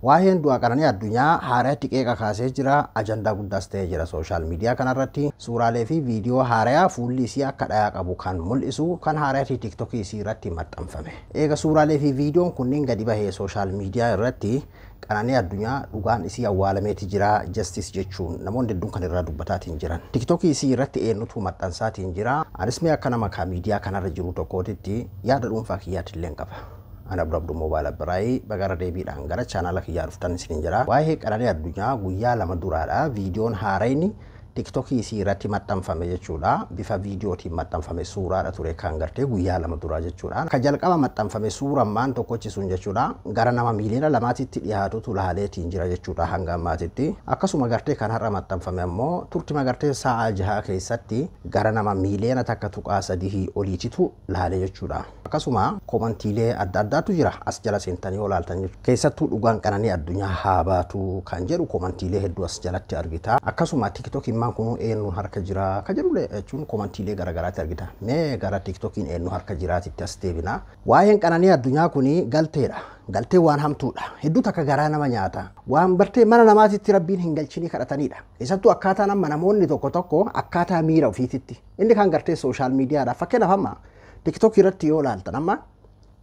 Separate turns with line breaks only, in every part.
Waa'een du'a Qananii Addunyaa haaraatti qeeqa kaasee jira. Ajandaa guddaas ta'ee jira social media kanarratti. Suuraalee fi viidiyoo haarayaa fuulli isii akka dhayaa qabu kan mul'isu kan haaraatti TikTokii isii irratti maxxanfame. Eega suuraalee fi viidiyoon kunniin gadi bahee social media irratti Qananii Addunyaa dhugaan isii awwaalameeti jira, justice jechuun namoonni hedduun kan irraa dubbataatiin jiran. TikTokii isii irratti eenyutu maxxansaatiin jira? Anis mee akka nama miidiyaa kanarra jiru tokkootitti yaada dhuunfaa kiyyaatti illee qaba. Ana Abduu Moobaayil Biraayii bagara deebiidhaan gara chaanaala kiyyaa dhuftan isiniin jira. Waa'ee Qananii Addunyaa guyyaa 2 duraadha. Viidiyoon haarayni TikTokii isii irratti maxxanfame jechuudha. Bifa viidiyootiin maxxanfame, suuraadha ture kan gartee guyyaa 2 duraa jechuudha. Kan jalqaba maxxanfame suurammaan tokkochi sun jechuudha. Gara nama miiliyoona 2tti dhiyaatutu laaleetiin jira jechuudha hanga ammaatitti. Akkasuma gartee kan har'a maxxanfame ammoo turtima gartee sa'a 6 keessatti gara nama miiliyoona 1.3 oliititu laalee jechuudha. Akkasuma komantiilee adda addaatu jira as jala seentanii yoo laaltan jechuudha. Keessattuu dhugaan Qananii Addunyaa haa baatu kan jedhu komantiilee hedduu as jalatti argita. Akkasuma TikTokiin maan kun eenyuun harka jira kan jedhullee jechuun komantiilee garaagaraatti argita. Mee gara TikTokiin eenyu harka jiraatitti as deebina. Waa'een Qananii Addunyaa kun galteedha. Galtee waan hamtuudha. Hedduu takka garaa nama nyaata. Waan bartee mana namaatitti rabbiin hin galchinii kadhatanidha. Keessattuu akkaataan amma namoonni tokko tokko akkaataa miira ofiititti. Inni kan gartee social mediadha. Fakkeenyaaf amma TikTok irratti yoo ilaaltan, amma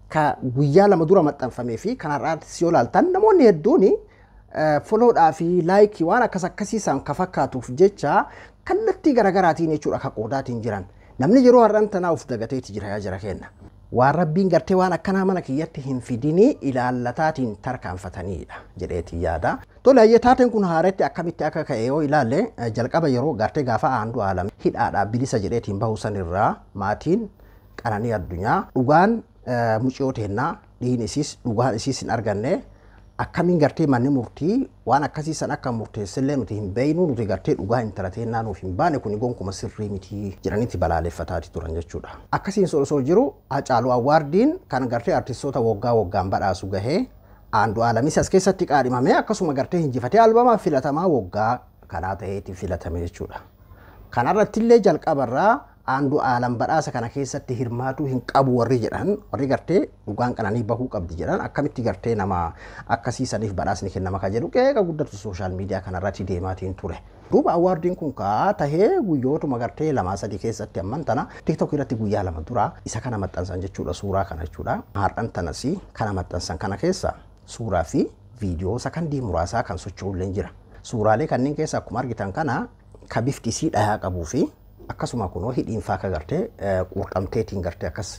ka guyyaa 2 dura maxxanfamee fi kan har'aattis yoo ilaaltan, namoonni hedduun followdhaa fi likeii waan akkas akkasiisaan ka fakkaatuuf jecha kallattii garaagaraatiin jechuudha ka qoodaatiin jiran. Namni yeroo har'aan tanaa of dagateeti jira yaa jira kenna. Waan rabbiin gartee waan akkanaa mana kiyyatti hin fidinii ilaallataatiin tarkaanfatanidha jedheetii yaada. Tole, hayyee, taateen kun haaretti akkamitti akka ka'e yoo ilaalle, jalqaba yeroo gartee gaafa Andu'aalam hidhaadhaa bilisa jedheetiin bahu sanirraa maatiin Qananii Addunyaa dhugaan muciyoo teennaa dhiin isiis dhugaan isiis hin arganne, akkamiin gartee manni murtii waan akkasii san akka murteessillee nuti hin beeynu, nuti gartee dhugaa intala teennaa nuuf hin baane, kun gonkuma sirrii miti jedhanitti balaaleffataati turan jechuudha. Akkasiin osoo jiru Hacaaluu Awardiin kan gartee artistoota waggaa waggaan badhaasu gahee Andu'aalamis as keessatti qaadhimamee, akkasuma gartee hinjifatee albama filatamaa waggaa kanaa ta'eeti filatame jechuudha. Kanarratti illee jalqabarraa Andu'aalam badhaasa kana keessatti hirmaatuu hin qabu warri jedhan, warri gartee dhugaan Qananii bahuu qabdi jedhan, akkamitti gartee nama akkasiisaniif badhaasni kennama ka jedhu qeeqa guddatu social media kanarratti deemaatiin ture. Duuba awardiin kun kaa tahee guyyootuma gartee 2 3 keessatti amman tana TikTok irratti guyyaa 2 dura isa kana maxxansan jechuudha, suuraa kana jechuudha. Har'an tanas kana maxxansan. Kana keessa suuraa fi viidiyoo sakandii muraasaa kan socho'ullee jira. Suuraalee kanneen keessa akkuma argitan kana ka bifti isii dhayaa qabuu fi akkasuma kunoo hidhiinfaa ka gartee quuqamteetiin gartee akkas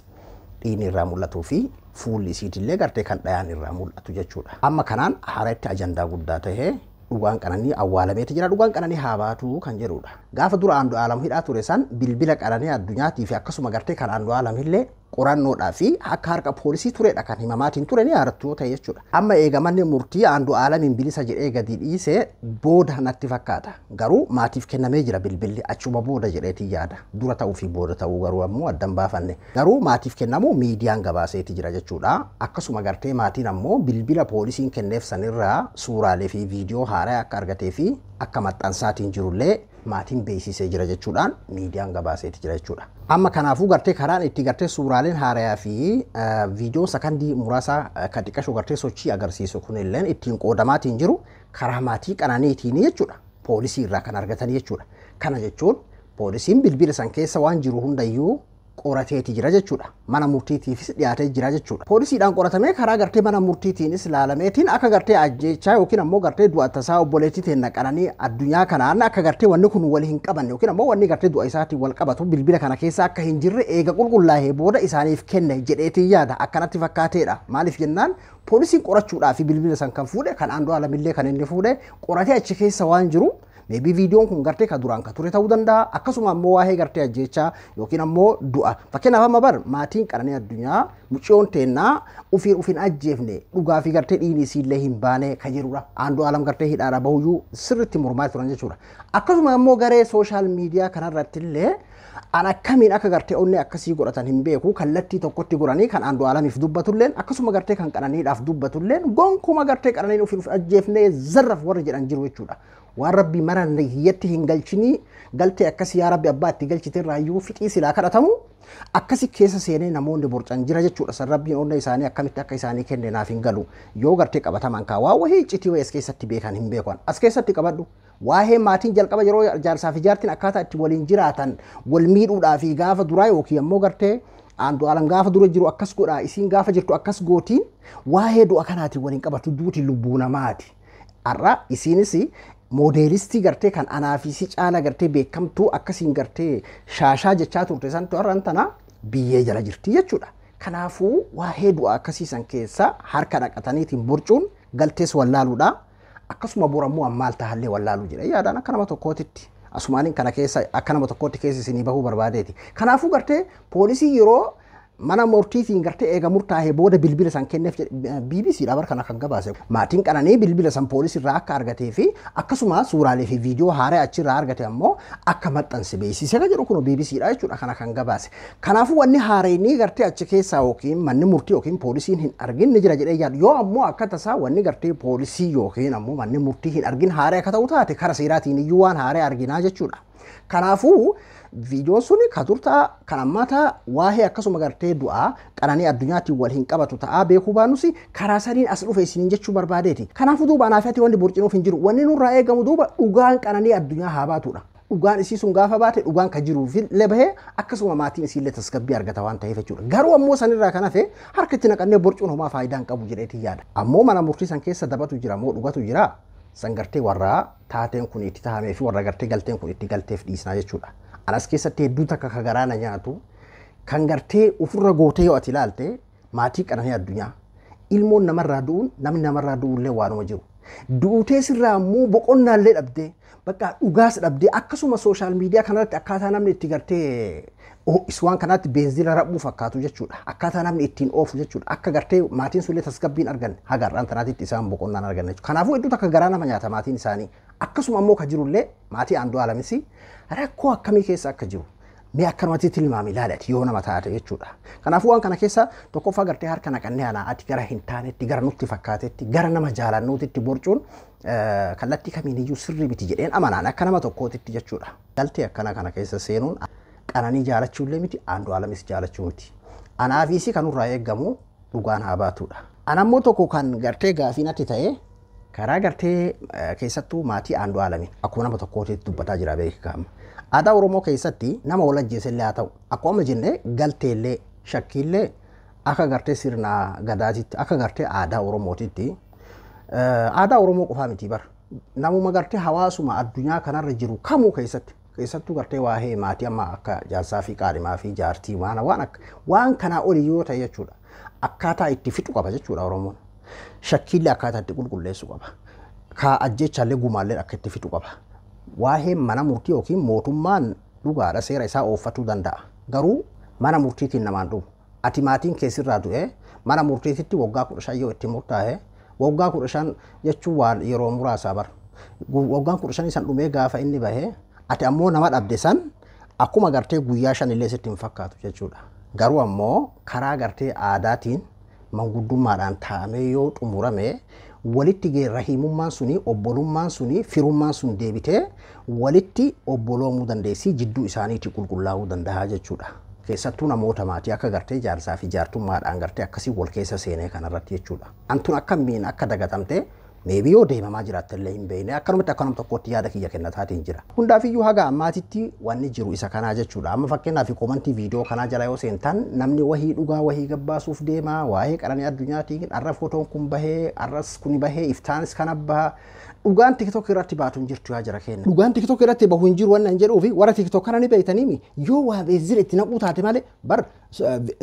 dhiinni irraa mul'atuu fi fuulli isiitillee gartee kan dhayaan irraa mul'atu jechuudha. Amma kanaan haaratti ajandaa guddaa tahee dhugaan Qananii awwaalameeti jira, dhugaan Qananii haa baatu kan jedhudha. Gaafa dura Andu'aalam hidhaa ture san bilbila Qananii Addunyaatii fi akkasuma gartee kan Andu'aalam illee qorannoodhaa fi akka harka poolisii turedha kan himamaatiin ture, ni yaadattu yoo ta'e jechuudha. Amma eega manni murtii Andu'aalamiin bilisa jedhee gadi dhiisee booda natti fakkaata. Garuu maatiif kennamee jira bilbilli achuma booda jedheetii yaada. Dura ta'uu fi booda ta'uu garuu ammoo addan baafanne. Garuu maatiif kennamu miidiyaan gabaaseeti jira jechuudha. Akkasuma gartee maatiin ammoo bilbila poolisiin kenneef sanirraa suuraalee fi viidiyoo haaraa akka argatee fi akka maxxansaatiin jirullee maatiin beeksisee jira jechuudhaan miidiyaan gabaaseeti jira jechuudha. Amma kanaafuu gartee karaan itti gartee suuraaleen haarayaa fi viidiyoon sakandii muraasa kan xiqqashoo gartee sochii agarsiisu kunilleen ittiin qoodamaatiin jiru karaa maatii Qananiitiin jechuudha. Poolisii irraa kan argatanii jechuudha. Kana jechuun poolisiin bilbila san keessa waan jiru hundayyuu qorateeti jira jechuudha. Mana murtiitiifis dhiyaatee jira jechuudha. Poolisiidhaan qoratamee karaa gartee mana murtiitiinis ilaalameetiin akka gartee ajjeechaa yookiin ammoo gartee du'a tasaa obboleettii teenna Qananii Addunyaa kanaan akka gartee wanni kun wal hin qabanne yookiin ammoo wanni gartee du'a isaatiin wal qabatu bilbila kana keessa akka hin jirre eega qulqullaa'ee booda isaaniif kenne jedheetiin yaada, akkanatti fakkaateedha. Maaliif jennaan, poolisiin qorachuudhaa fi bilbila san kan fuudhe, kan Andu'aalamillee kan inni fuudhe, qoratee achi keessa waan jiru maybe viidiyoon kun gartee ka duraan ka ture ta'uu danda'a. Akkasuma ammoo waa'ee gartee ajjeechaa yookiin ammoo du'a, fakkeenyaaf amma bar maatiin Qananii Addunyaa mucayyoon teennaa ufiin ufiin ajjeefne, dhugaa fi gartee dhiini isiillee hin baane ka jedhudha. Andu'aalam gartee hidhaadha bahuyyuu sirriitti mormaa turan jechuudha. Akkasuma ammoo garee social media kanarratti illee an akkamiin akka gartee onnee akkasii godhatan hin beeku. Kallattii tokkotti godhanii kan Andu'aalamiif dubbatulleen, akkasuma gartee kan Qananiidhaaf dubbatulleen, gonkuma gartee Qananiin ufiin uf ajjeefne zarraf warri jedhan jiru jechuudha. Waan rabbii mana hiyyatti hin galchinii galtee akkasii yaa rabbi abbaa itti galchite irraayyuu fixii silaa kadhatamu. Akkasi keessa seenee namoonni borcan jira jechuudha. San rabbiin onna isaanii akkamitti akka isaanii kenne naaf hin galu. Yoo gartee qabataman kaa waa wahii iccitii wayii as keessatti beekan hin beekan. As keessatti qabadhu. Waa'ee maatiin jalqaba yeroo jaarsaa fi jaartiin akkaataa itti waliin jiraatan wal miidhuudhaa fi gaafa duraa yookiin ammoo gartee Andu'aalam gaafa dura jiru akkas godhaa isiin gaafa jirtu akkas gootiin waa'ee du'a kanaatiin waliin qabatu duuti lubbuu namaati. Har'a isiinis moodeelistii gartee kan anaa fi si caala gartee beekamtuu akkasiin gartee shaashaa jechaa turte santu har'an tana biyyee jala jirti jechuudha. Kanaafuu waa'ee du'a akkasiisan keessa harka dhaqataniitiin borcuun galtees wallaaluudha. Akkasuma borammoo maal tahallee wallaaluu jedha yaadaan akka nama tokkootitti. Asumaaniin kana keessa akka nama tokkootti keessa isinii bahuu barbaadeeti. Kanaafuu gartee poolisii yeroo mana murtiitiin gartee eega murtaa'ee booda bilbila san kenneef BBC dha bar kana kan gabaase. Maatiin qananii bilbila san poolisii irraa akka argatee fi akkasuma suuraalee fi viidiyoo haaraa achirraa argate ammoo akka maxxanse beeksise kan jedhu kun BBC dha jechuudha kana kan gabaase. Kanaafuu wanni haareenii gartee achi keessaa yookiin manni murtii yookiin poolisiin hin argin ni jira jedhee yaadu. Yoo ammoo akka tasaa wanni gartee poolisii yookiin ammoo manni murtii hin argin haaree akka ta'u taate kara seeraatiin iyyuu waan haaree arginaa jechuudha. Kanaafuu viidiyoon sun ka dur ta'a kan ammaa ta'a waa'ee akkasuma gartee du'aa qananii addunyaatiin wal hin qabatu ta'a beekuu baannus karaa saniin as dhufe isiniin jechuu barbaadeeti. Kanaafuu duuba anaaf ati wanni borcinuuf hin jiru. Wanni nurraa eegamu duuba dhugaan qananii addunyaa haa baatudha. Dhugaan isii sun gaafa baate dhugaan ka jiruuf illee bahee akkasuma maatiin isii illee tasgabbii argata waan ta'eef jechuudha. Garuu ammoo sanirraa kan hafe harka itti naqannee borcuun homaa faayidaa hin qabu jedheetiin yaada. Ammoo mana murtii san keessa dabatu jira moo dhugatu jira? San gartee warra taateen kun itti tahamee fi warra gartee galteen kun itti galteef dhiisnaa jechuudha. Anas keessatti hedduu takka ka garaa na nyaatu kan gartee ofirra gootee yoo ati ilaalte maatii qananii addunyaa ilmoon namarraa du'uun namni namarraa du'ullee waanuma jiru. Du'utee sirraa ammoo boqonnaallee dhabdee bakka dhugaas dhabdee akkasuma sooshaal miidiyaa kanarratti akkaataa namni itti gartee waan kanaatti beenzila rabuu fakkaatu jechuudha. Akkaataa namni ittiin oofu jechuudha. Akka gartee maatiin sunillee tasgabbiin argan haga har'aan tanaatitti isaan boqonnaan argan jechuudha. Kanaafuu hedduu takka garaa nama nyaata maatiin isaanii. Akkasuma ammoo ka jirullee maatii Andu'aalamis rakkoo akkamii keessa akka jiru. Mee akkanumatti tilmaami ilaali yoo nama taate jechuudha. Kanaafuu waan kana keessa tokkoffaa gartee harka naqannee alaa ati gara hin taanetti gara nutti fakkaatetti gara nama jaalannuutitti borcuun kallattii kamiiniyyuu sirrii miti jedheen amanaan akka nama tokkootitti jechuudha. Galtee akkana kana keessa seenuun qananii jaalachuullee miti Andu'aalamis jaalachuu miti. Anaafiis kanurraa eegamu dhugaan haa baatudha. Anammoo tokko kan gartee gaafii natti ta'e karaa gartee keessattuu maatii Andu'aalamiin akkuma nama tokkootitti dubbataa jira beekama. Aadaa Oromoo keessatti nama wal ajjeesellee haa ta'u akkuma jenne galteellee shakkiillee akka gartee sirna gadaatitti akka gartee aadaa Oromootitti aadaa Oromoo qofaa miti bara. Namuma gartee hawaasuma addunyaa kanarra jiru kamuu keessatti keessattuu gartee waa'ee maatii amma akka jaarsaa fi qaadhimaa fi jaartii waan waan akka waan kanaa olii yoo ta'e jechuudha. Akkaataa itti fixu qaba jechuudha Oromoon. Shakkiillee akkaataa itti qulqulleessu qaba. Kaa ajjechaallee gumaallee akka itti fixu qaba. Waa'ee mana murtii yookiin mootummaan dhugaadha seera isaa ooffatuu danda'a. Garuu mana murtiitiin namaan dhumu. Ati maatiin keessirraa du'e mana murtiititti waggaa 15 yoo itti murtaa'e waggaa 15 jechuun waan yeroo muraasaa bara. Waggaan 15 san dhumee gaafa inni bahee ati ammoo nama dhabde san akkuma gartee guyyaa 5 illee sitti hin fakkaatu jechuudha. Garuu ammoo karaa gartee aadaatiin manguddummaadhaan taa'amee yoo xumurame walitti rahimummaan suni obbolummaan suni firummaan sun deebitee walitti obboloomuu dandeessi jidduu isaaniitti qulqullaa'uu danda'a jechuudha. Keessattuu namoota maatii akka gartee jaarsaa fi jaartummaadhaan gartee akkasii wal keessa seenee kanarratti jechuudha. Antun akkamiin akka dagatamte meebii yoo deemamaa jiraattellee hin beekne akkanumatti akka nama tokkotti yaada kiyya kennataatiin jira. Hundaafiyyuu haga ammaatitti wanni jiru isa kanaa jechuudha. Amma fakkeenyaaf koomantii viidiyoo kanaa jala yoo seentan namni wahii dhugaa wahii gabbaasuuf deema waa'ee qananii addunyaatiin arra footoon kun bahee arras kun bahee iftaanis kana baha. Dhugaan TikTok irratti baatu hin jirtu yaa jara keenya. Dhugaan TikTok irratti bahu hin jiru waan hin jedhuufi warra TikTok kana ni beektaniimi yoo waa beezira itti naquu taate malee bar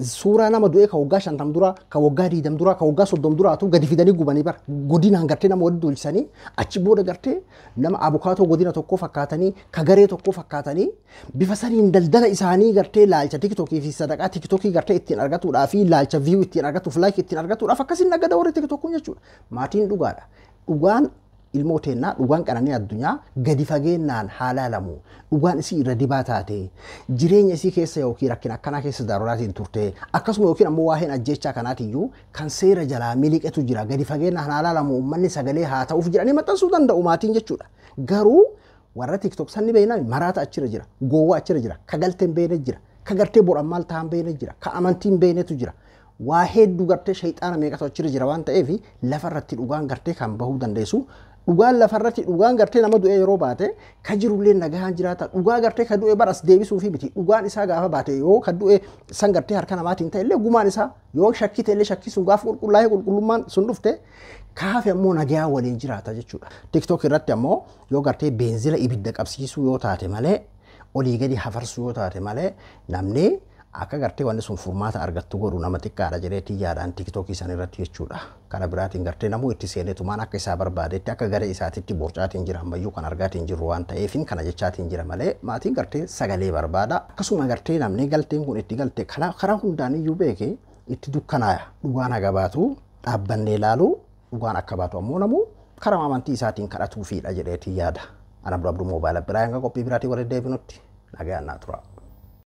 suuraa nama du'ee ka waggaa 50 dura ka waggaa 20 dura ka waggaa 30 duraatu gadi fidanii gubanii bar godinaan gartee nama walitti duulchisanii achi booda gartee nama abukaatoo godina tokkoo fakkaatanii ka garee tokkoo fakkaatanii bifa saniin daldala isaanii gartee laalcha TikTokii fi sadaqaa TikTokii gartee ittiin argatuudhaa fi laalcha view ittiin argatuuf like ittiin argatuudhaaf akkasiin nagada warri TikTok kun jechuudha. Maatiin dhugaadha. Dhugaan ilmoo teennaa dhugaan qananii addunyaa gadi fageennaan haa laalamu. Dhugaan isii irra dibaa taate jireenya isii keessa yookiin rakkina akkanaa keessa dararaatiin turte akkasuma yookiin ammoo waa'een ajjechaa kanaatiyyuu kan seera jalaa miliqetu jira gadi fageennaan haa laalamu uummanni sagalee haa ta'uuf jedhanii maxxansuu danda'u maatiin jechuudha. Garuu warra TikTok sanni beeknaan maraata achirra jira gowwaa achirra jira kagalteen beekne jira. Ka gartee boran maal ta'an beekne jira. Ka amantiin beeknetu jira. Waa hedduu gartee shayxaana meeqatu achirra jira waan ta'eef lafarratti dhugaan gartee kan bahuu dandeessu. Dhugaan lafarratti dhugaan gartee nama du'e yeroo baate ka jirullee nagahaan jiraata. Dhugaa gartee ka du'e baras deebisuu fi miti. Dhugaan isaa gaafa baate yoo ka du'e san gartee harka namaatiin ta'e illee gumaan isaa yoo shakkii ta'e illee shakkii sun gaafa qulqullaa'ee qulqullummaan sun dhufte kaafe ammoo nagaa waliin jiraata jechuudha. TikTok irratti ammoo yoo gartee beenzila ibidda qabsiisuu yoo taate malee, olii gadi hafarsuu yoo taate malee, namni akka gartee wanni sun furmaata argattu godhu nama xiqqaadha jedhee xiyyaadhaan TikTokii san irratti jechuudha. Kana biraatiin gartee namuu itti seenetumaan akka isaa barbaadetti akka garee isaatitti borcaatiin jira ammayyuu kan argaatiin jirru waan ta'eefin kana jechaatiin jira malee maatiin gartee sagalee barbaada. Akkasuma gartee namni galteen kun itti galte karaa hundaan iyyuu beeke itti dukkanaaya. Dhugaan haga baatu dhaabbannee ilaalu, dhugaan akka baatu ammoo namuu karaa amantii isaatiin kadhatuufiidha jedheetii yaada. Ana Abduu Moobaayila biraa hanga qophii biraatiin walitti deebinutti nagaan naa tura.